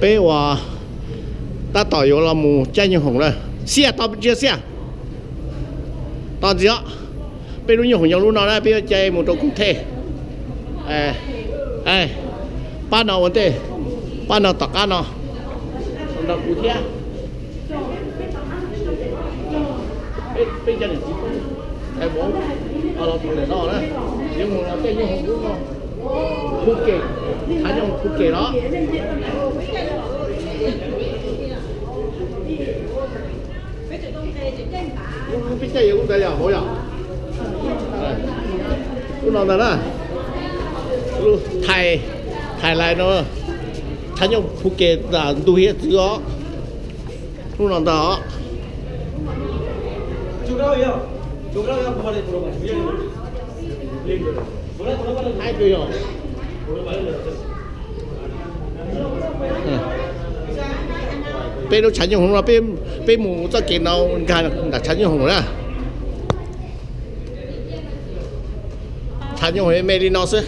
Peb uas tab tom yuav los mus caij nyoob hoom na, xiaj tau ntsia xiaj tau ntxiv os. Peb lub nyoob hoom yog lub no na, peb yuav caij mus rau Kub Thej. Pab no ua ntej, pab no tom qab no nrog kuv thiab. Peb cov niam txiv Hmoob Thaib Mauv los thaum ntawm no na, yuav mus los caij nyoob hoom lub no, Phuket, thav nyoob Phuket los. Peb caij yuav lub ntawd yog hauv yog lub no ntag na. Lub Thai, Thai Lais no, thav nyoob Phuket ntug hiav txwv os. Lub no ntag os. Peb lub tshav nyoob hoom no, peb mus txoj kev no nkag nram tshav nyoob hoom na. Tshav nyoob hoom me li no xwb.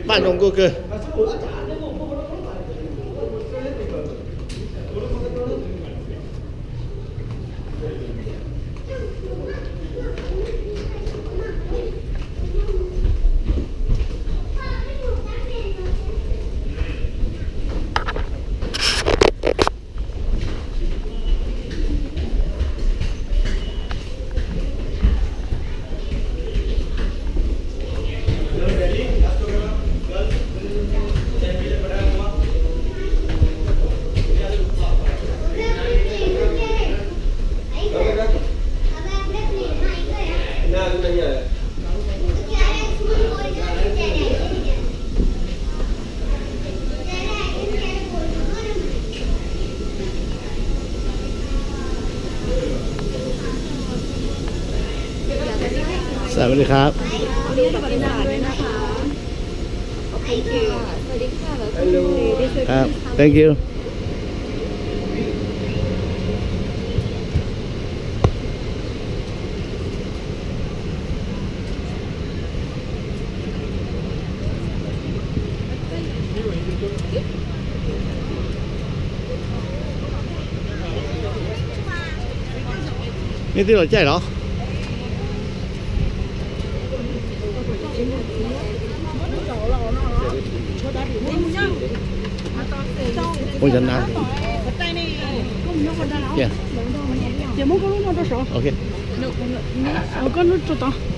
Paj zoo nkauj kawg.สวัสดีครับ ครับ thank you. Nej twb los caij los? Ua cov na. Ces muab koj lub no rau saud. Koj lub rau tod.